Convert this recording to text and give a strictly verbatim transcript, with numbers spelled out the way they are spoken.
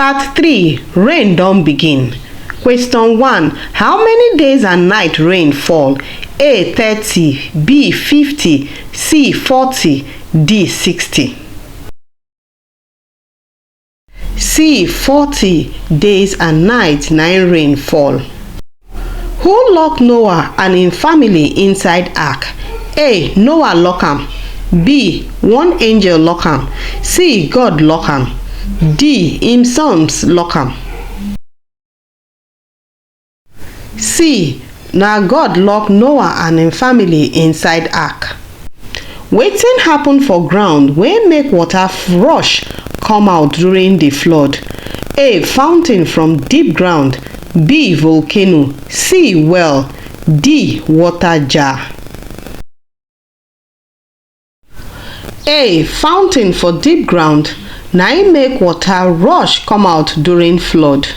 Part three, rain don begin. Question one, how many days and night rain fall? A thirty, B fifty, C forty, D sixty. C forty days and night na im rain fall. Who lock Noah and im family inside ark? A, Noah lock am. B, one angel lock am. C, God lock am. D, im sons lock am. C, na God lock Noah and im family inside ark. Wetin happen for ground wey make water rush come out during di flood? A, fountain from deep ground. B, volcano. C, well. D, water jar. A, fountain for deep ground na im make water rush come out during flood.